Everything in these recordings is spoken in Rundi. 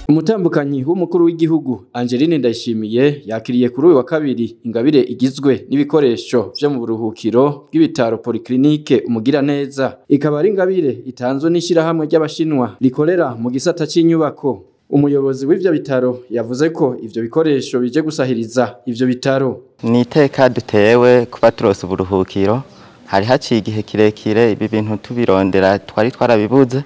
Umutambukanyi w'umukuru w'igihugu Angeline Ndayishimiye yakiriye kuri uyu wa kabiri ingabire igizwe n'ibikoresho vyo mu buruhukiro bw'ibitaro Polyclinique Umugiraneza. Ikaba ari ingabire itanzwe n'ishirahamwe ry'Abashinwa rikorera mu gisata c'inyubako. Umuyobozi w'ivyo bitaro yavuze ko ivyo bikoresho bije gusahiriza ivyo bitaro. Ni iteka dutewe kuba turose uburuhukiro, hari haciye igihe kirekire ibi bintu tubirondera twari twarabibuze.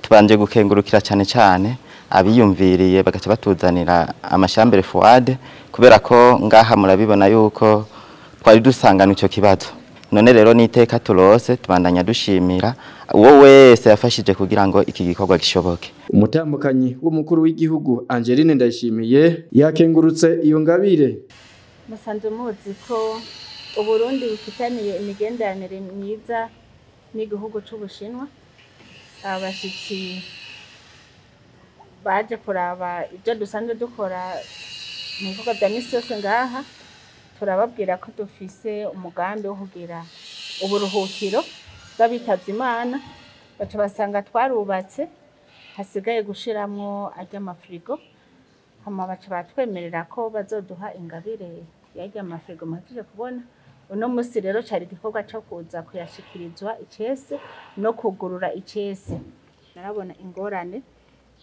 Tubanje gukengurukira cyane cyane abiyumviriye bagaca batuzanira amashambere fuade, kubera ko ngaha murabibona yuko twari dusangana ico kibazo. None rero ni iteka turose, tubandanya dushimira uwo wese yafashije kugira ngo iki gikorwa gishoboke. Umutambukanyi w'umukuru w'igihugu Angeline Ndayishimiye yakengurutse iyo ngabire. Musanzwe muzi ko Uburundi bufitaniye imigenderanire myiza n'igihugu c'Ubushinwa. Abashitsi baje kuraba ibyo dusanzwe dukora mu bikorwa vya misi yose ngaha, turababwira ko dufise umugambi wo kugira uburuhukiro bw'abitavye Imana, baca basanga twarubatse, hasigaye gushiramwo arya mafirigo, hama baca batwemerera ko bazoduha ingabire y'arya mafirigo muhejeje kubona. Uno musi rero cari igikorwa co kuza kuyashikirizwa icese no kugurura icese. Narabona ingorane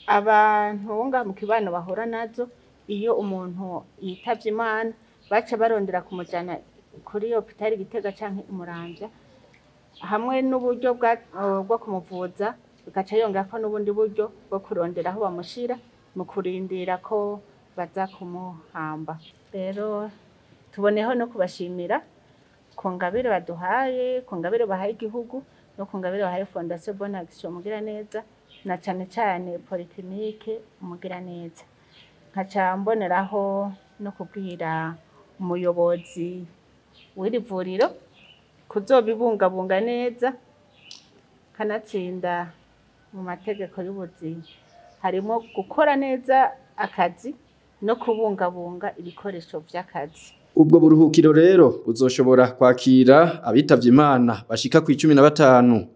abantu ngaha mu kibano bahura nazo iyo umuntu yitavye Imana, baca barondera kumujana kuri hopitali Gitega canke Muramvya, hamwe n'uburyo bwo kumuvuza, bigaca yongerako n'ubundi buryo bwo kurondera aho bamushira mu kurindira ko baza kumuhamba. Rero tuboneho no kubashimira ku ngabire baduhaye, ku ngabire bahaye igihugu no ku ngabire bahaye Fondation Bonne Action Umugiraneza, na cane cane Polyclinique Umugiraneza. Nkaca mboneraho no kubwira umuyobozi w'iri vuriro kuzobibungabunga neza, kanatsinda mu mategeko y'ubuzima harimo gukora neza akazi no kubungabunga ibikoresho vy'akazi. Ubwo buruhukiro rero buzoshobora kwakira abitavye Imana bashika ku 15.